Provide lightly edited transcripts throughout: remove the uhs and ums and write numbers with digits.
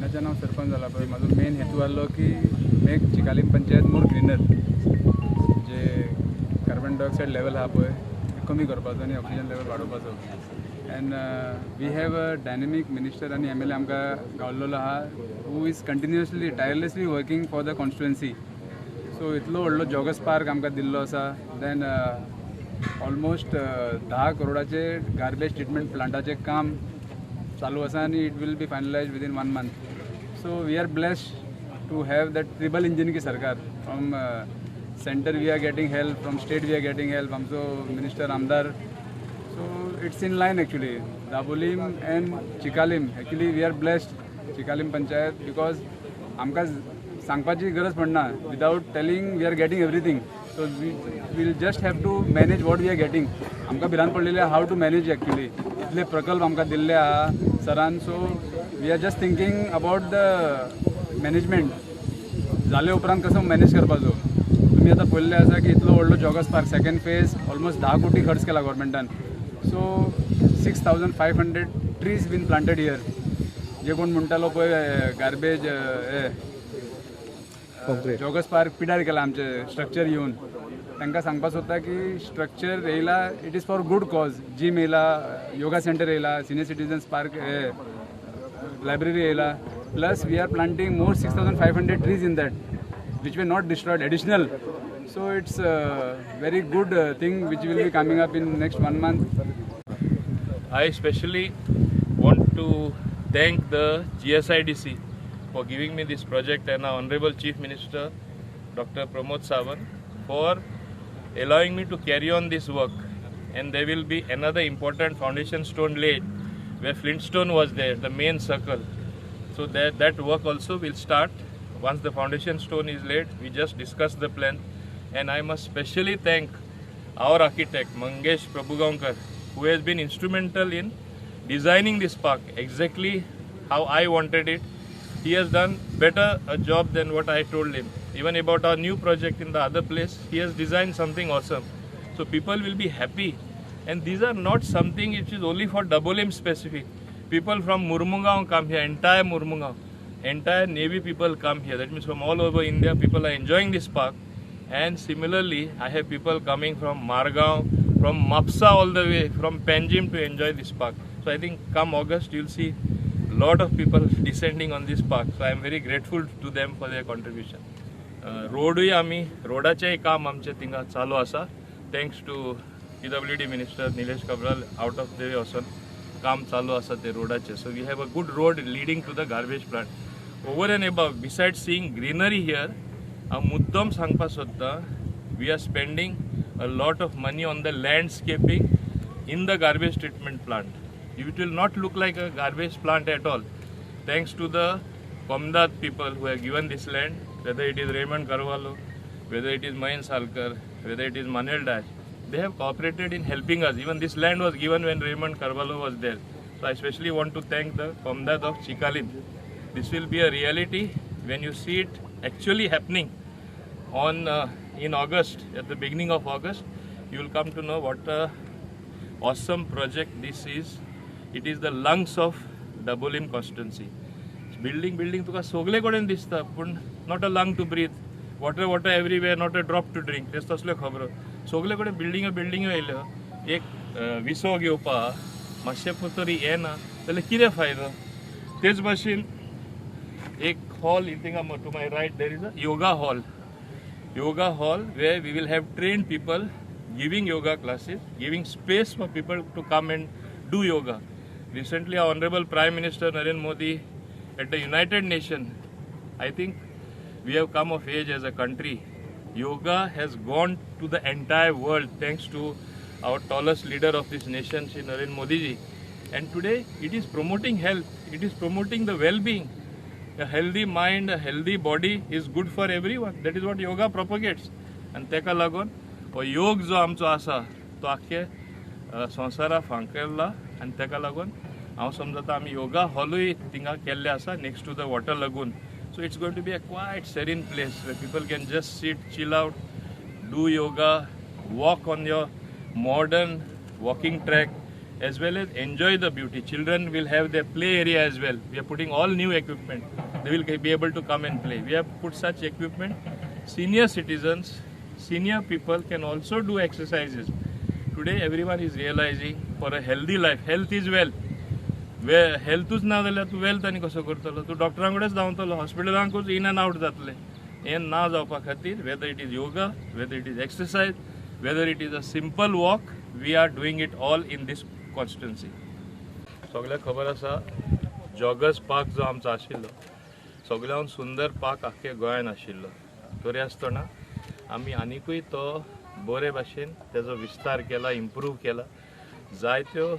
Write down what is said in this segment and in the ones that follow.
जेन्नाच्यान हांव सरपंच जाला पळय, म्हाजो मेन हेतू आहलो की make Chicalim panchayat more greener, जे कार्बन डायऑक्सायड लेवल आहा पळय कमी करपाचो आनी ऑक्सिजन लेवल वाडोवपाचो. And we have a dynamic minister आनी एमएलए आमकां गावल्लो आहा, who is continuously tirelessly working for the constituency. So इतलो व्हडलो जॉगर्स पार्क आमकां दिल्लो आसा. Then almost 10 करोडाचे garbage treatment प्लांटाचें काम चालू आसा आनी it will be finalize within one month. So we are blessed to have that triple engine की सरकार. From center we are getting help, from state we are getting help, आमचो minister आमदार. So it's in line actually. Dabolim and Chicalim, actually we are blessed, Chicalim panchayat, because आमकां सांगपाची गरज पडना. Without telling, we are getting everything. So we will just have to manage what we are getting. आमकां भिरांत पडलेली how to manage actually. इतले प्रकल्प आमकां दिल्ले आहा सरान, so we are just thinking about the management. जाले उपरांत कसो मॅनेज करपाचो. तुमी आतां पळयल्लें आसा की इतलो व्हडलो joggers park, second phase, almost 10 कोटी खर्च केला गव्हर्मेंटान. So 6500 trees been planted here. जे कोण म्हणटालो पळय गार्बेज हे जॉगर्स पार्क पिड्यार केला आमचे स्ट्रक्चर येवन, तांकां सांगपा सोदता की स्ट्रक्चर येयला, it is for good cause. Gym येयला, योगा सेंटर येयला, सिनियर सिटीजन्स पार्क हे लायब्ररी येयला, plus we are planting more 6500 trees in that which were not destroyed, additional. So it's a very good thing which will be coming up in next one month. I especially want to thank the GSIDC for giving me this project and our Honorable Chief Minister Dr. Pramod Sawant for allowing me to carry on this work. And there will be another important foundation stone laid where Flintstone was there, the main circle. So that work also will start once the foundation stone is laid. We just discussed the plan. And I must specially thank our architect Mangesh Prabhugaonkar, who has been instrumental in designing this park exactly how I wanted it. He has done better a job than what I told him. Even about our new project in the other place, he has designed something awesome. So people will be happy. And these are not something which is only for Dabolim specific. People from Murmugao come here, entire Murmugao, entire Navy people come here. That means from all over India, people are enjoying this park. And similarly, I have people coming from Margao, from Mapsa all the way, from Panjim to enjoy this park. So I think come August, you'll see a lot of people descending on this park. So I am very grateful to them for their contribution. रोडूय आमी रोडाचेंय काम आमचें थिंगा चालू आसा. Thanks to PWD Minister Nilesh Cabral, out of the way वचोन काम चालू आसा ते रोडाचें. So we have a good road leading to the garbage plant. Over and above, beside seeing greenery here, हांव मुद्दम सांगपाक सोदतां, we are spending a lot of money on the landscaping in the garbage treatment plant. It will not look like a garbage plant at all. Thanks to the Comunidade people who have given this land, whether it is Raymond Carvalho, whether it is Mahen Salkar, whether it is Manuel Dash, they have cooperated in helping us. Even this land was given when Raymond Carvalho was there. So I especially want to thank the Comunidade of Chicalim. This will be a reality when you see it actually happening on in August, at the beginning of August, you will come to know what a awesome project this is. It is the lungs of Dabolim constituency. Building building तुका सगळे कडेन दिसता, पूण not a lung to breathe. Water, water everywhere, not a drop to drink. तेच तसल्यो खबरो. सगळे कडेन बिल्डिंग्यो बिल्डिंग्यो येयल्यो, एक विसव घेवपा मातशें तरी येना जाल्यार कितें फायदो? तेच भाशेन एक हॉल थिंगा, to my right there is a yoga hall, yoga hall where we will have trained people giving yoga classes, giving space for people to come and do yoga. Recently, our Honorable Prime Minister Narendra Modi at the United Nations, I think we have come of age as a country. Yoga has gone to the entire world thanks to our tallest leader of this nation, Shri Narendra Modi ji. And today it is promoting health, it is promoting the well-being. A healthy mind, a healthy body is good for everyone. That is what yoga propagates. आनी तेका लागून हो योग जो आमचो आसा तो आख्खे संवसारा फांकला आनी तेका लागून हांव समजता आमी योगा हॉलूय थिंगा केल्ले आसा next to the water lagoon. So it's going to be a quite serene place where people can just sit, chill out, do yoga, walk on your modern walking track. as well as enjoy the beauty. Children will have their play area as well. We are putting all new equipment. They will be able to come and play. We have put such equipment. Senior citizens, senior people can also do exercises. Today everyone is realizing for a healthy life, health is wealth. वे हेल्थूच ना जाल्यार तूं wealth आनी कसो करतलो? तूं डॉक्टरां कडेच धांवतलो, हॉस्पिटलांकूच in and out जातलें. हें ना जावपा खातीर whether it is yoga, whether it is exercise, whether it is a simple walk, we are doing it all in this constituency. सगळ्यांक खबर आसा जॉगर्स पार्क जो आमचो आशिल्लो सगळ्यान सुंदर पार्क आख्खे गोंयान आशिल्लो. तरी आसतना आमी आनिकूय तो बरे भाशेन तेजो विस्तार केला, इम्प्रूव केला, जायत्यो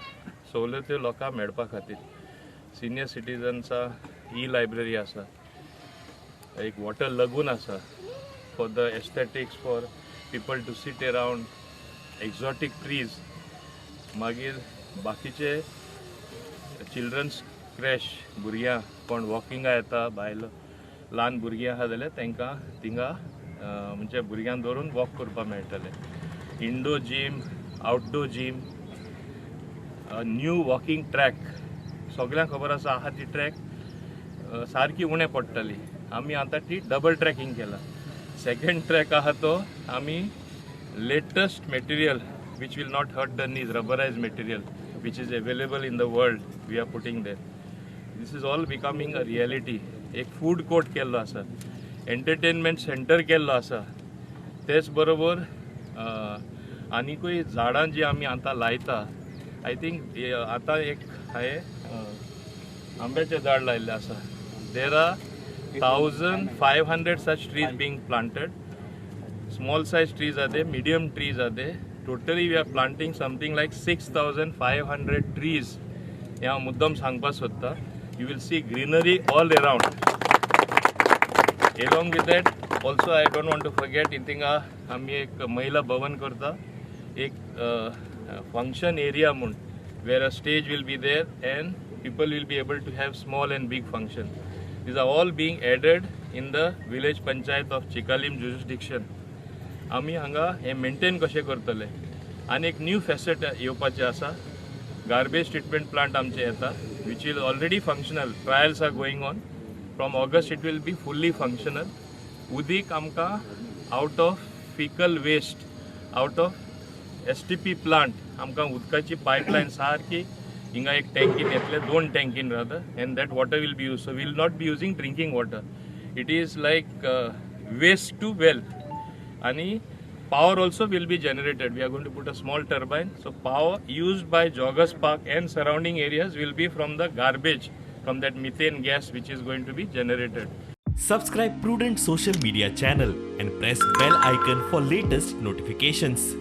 सवलत्यो लोकांक मेळपा खातीर. सिनियर सिटीजन्सा ई लायब्ररी आसा, एक वॉटर लगून आसा for the aesthetics, for people to sit around, exotic trees. मागीर बाकीचे चिल्ड्रन्स क्रॅश, भुरग्यां कोण वॉकिंगा येता, बायलो ल्हान भुरगीं आसा जाल्यार तांकां थिंगा म्हणजे भुरग्यांक दवरून वॉक करपाक मेळटलें. Indoor gym, outdoor gym, new walking track. सगळ्यांक खबर आसा आहा ती ट्रॅक सारकी उणें पडटली. आमी आतां ती डबल ट्रॅकिंग केला. सेकंड ट्रॅक आहा तो आमी latest material which will not hurt the knees, rubberized material which is available in the world, we are putting there. This is all becoming a reality. एक फूड कोर्ट केल्लो आसा, entertainment centre केल्लो आसा. तेच बरोबर आनिकूय झाडां जी आमी आतां लायता, I think आतां एक हांवें आंब्याचें झाड लायिल्लें आसा. There are 1500 such trees being planted. Small size trees are there, medium trees are there. Totally we are planting something like 6500 trees. हें हांव मुद्दम सांगपाक सोदता. You will see greenery all around. Along with that also I don't want to forget, थिंगा आमी एक महिला भवन करता, एक फंक्शन एरिया म्हूण, where a stage will be there and people will be able to have small and big function. These are all being added in the village panchayat of Chicalim jurisdiction. आमी हांगा हें maintain कशें करतले आनी एक new facet येवपाचें आसा. Garbage treatment plant आमचें येता, which is already functional. Trials are going on. From August it will be fully functional. उदीक आमकां out of faecal waste, out of STP plant आमकां उदकाची पायपलायन सारकी हिंगा एक टँकीन येतले, दोन टँकीन rather, and that water will be use. So will not be using drinking water. It is like waste to wealth. आणि power also will be generated. We are going to put a small turbine. So power used by Joggers Park and surrounding areas will be from the garbage, from that methane gas which is going to be generated. Subscribe Prudent Social Media channel and press bell icon for latest notifications.